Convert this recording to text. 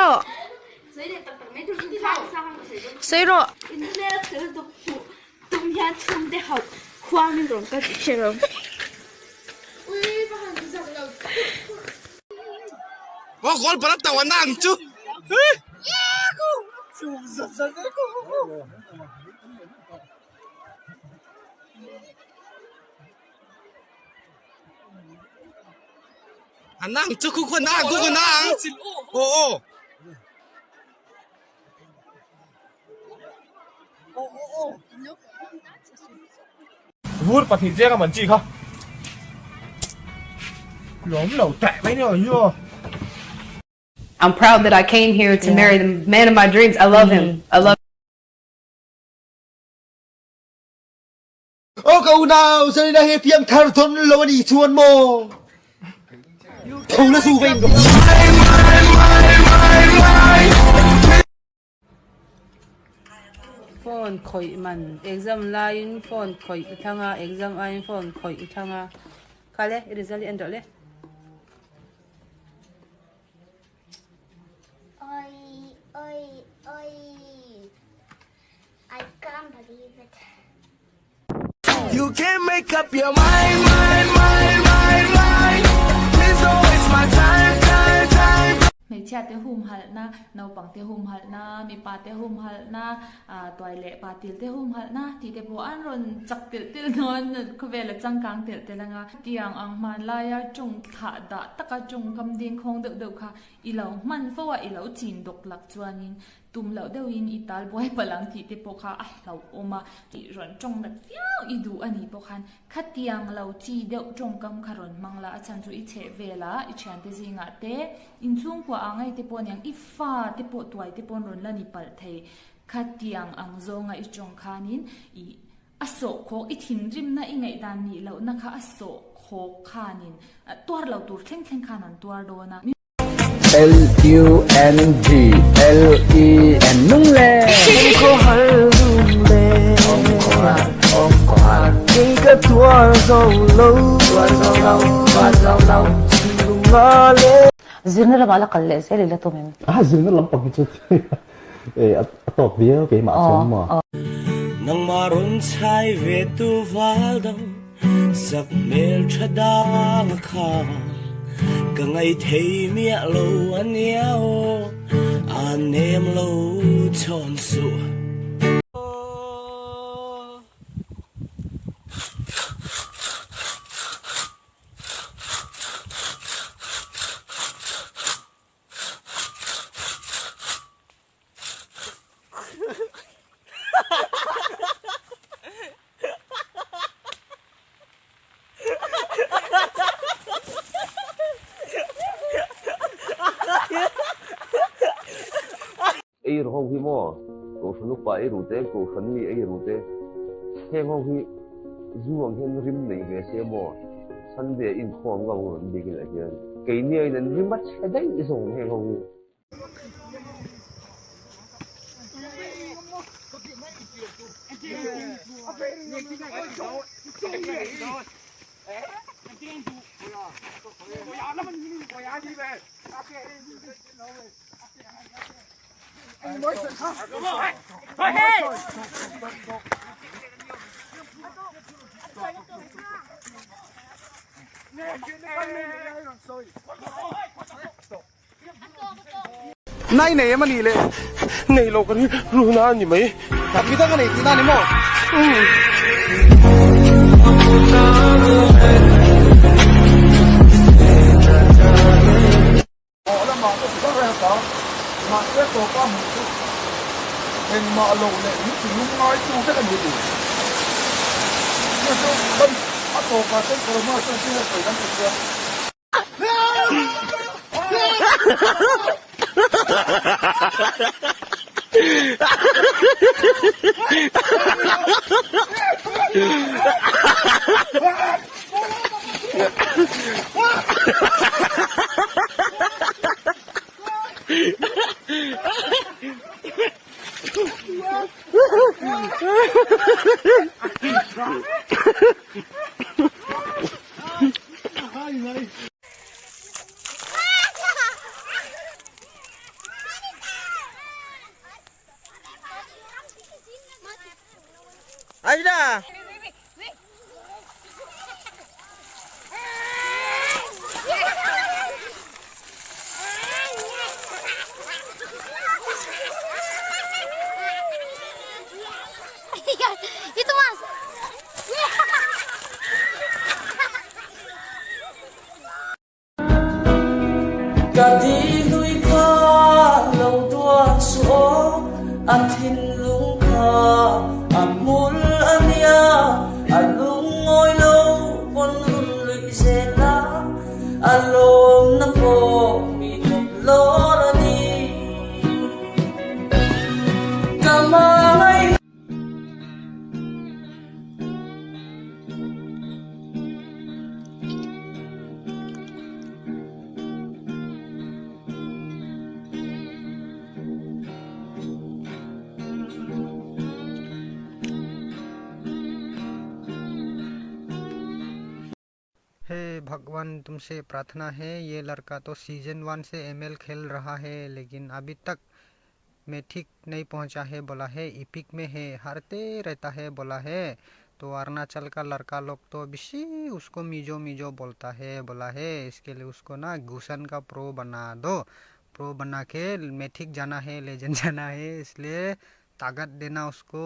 rawh. Sawi rawh. Vur pahnih chiang a man chi kha. Lawm lo teh mai ni aw hi aw. I'm proud that I came here to marry the man of my dreams. I love him. I love Aw ka unau, Zarina he piangthar don lo a nih chuan maw? Tho la zu va in rawh. Phone khawih man exam laiin phone khawih i thlang a, exam aiin phone khawih i thlang a. Kha le, i result hi en rawh le. Oi, oi, oi. I can't believe it. You can't make up your mind, mind, mind, mind, mind. Please don't waste my time, time, time. Hmeichhia te humhalhna, naupang te humhalhna, mipa te humhalhna, tuai leh patil te humhalhna tih te pawh an rawn chak telh telh dawn khawvel a changkang telh telh anga tiang ang hmanlaia tawng thlah dah taka tawngkam ding khawng deuh deuh kha i lo hman fo a, i lo chin dawk lak chuanin Tum loh deuhin i tal buai palh ang tih te pawh kha a hlauhawm a, tih rawn tawng nat viau i duh a nih pawh khan khatiang lo chi deuh tawngkam kha rawn hmang la, a chhan chu i chheh vel a, i thiante zingah te, inchhungkua ah ngei te pawh aniang, i fa te pawh tuai te paw'n rawn la ni palh thei, khatiang ang zawnga i tawng khanin i a sawhkhawk, i thinrimna i ngaihdan nih lohna kha a sawhkhawk khanin tuar lo tur thleng thleng khan an tuar dawn a. L U N G L E N nung le Kho har lung le Om kho har om kho har Kei ka tuar zo lo tuar zo lo tuar zo lo Lunga le Zirna lamah la kal leh zel i la tum em? A zirna lam pang hi chu a tawk viau keimah chuan maw. Nangmah rawn chhai ve tu val dang Sak hmel tha dang a kha ka ngai thei miah lo a nia aw a nem lo chhawn suh. Ei ru ho hi maw Kohhran upa ei ru te Kohhran mi ei ru te heng ho hi zu ang hian rim nei ve se maw Sunday inkhawm ngam ang bikin ah hian keini aiin an rim a chhe daih zawng heng ho hi. Nai nei em a nih le? Nei lo kan runa a ni mai. Mi dang a nei tihna a ni maw? Awh lamah ka ti vak reng ta, mahse tawpa hmuh chu engmah lo leh min ti lung ngaitu vek a ni a ti. Chu chu kan a tawpah chuan Corona chuan thil a sawi kan ti sia. Ka di hlui kha lo duat suh aw, a thinlung kha a hmul a nia, a lungawi lo pawn run luih zel a, a lawmna pawh mi kawp lawr a ni. Ka hmangaih. हे भगवान तुमसे प्रार्थना है ये लड़का तो season one से एमएल खेल रहा है लेकिन अभी तक मैं ठीक नहीं पहुंचा है बोला है इपिक में है हारते रहता है बोला है तो अरुणाचल का लड़का लोग तो बेसी उसको मिजो मिजो बोलता है बोला है इसके लिए उसको ना घुसन का प्रो बना दो प्रो बना के मैथिक जाना है लेजेंड जाना है इसलिए ताकत देना उसको।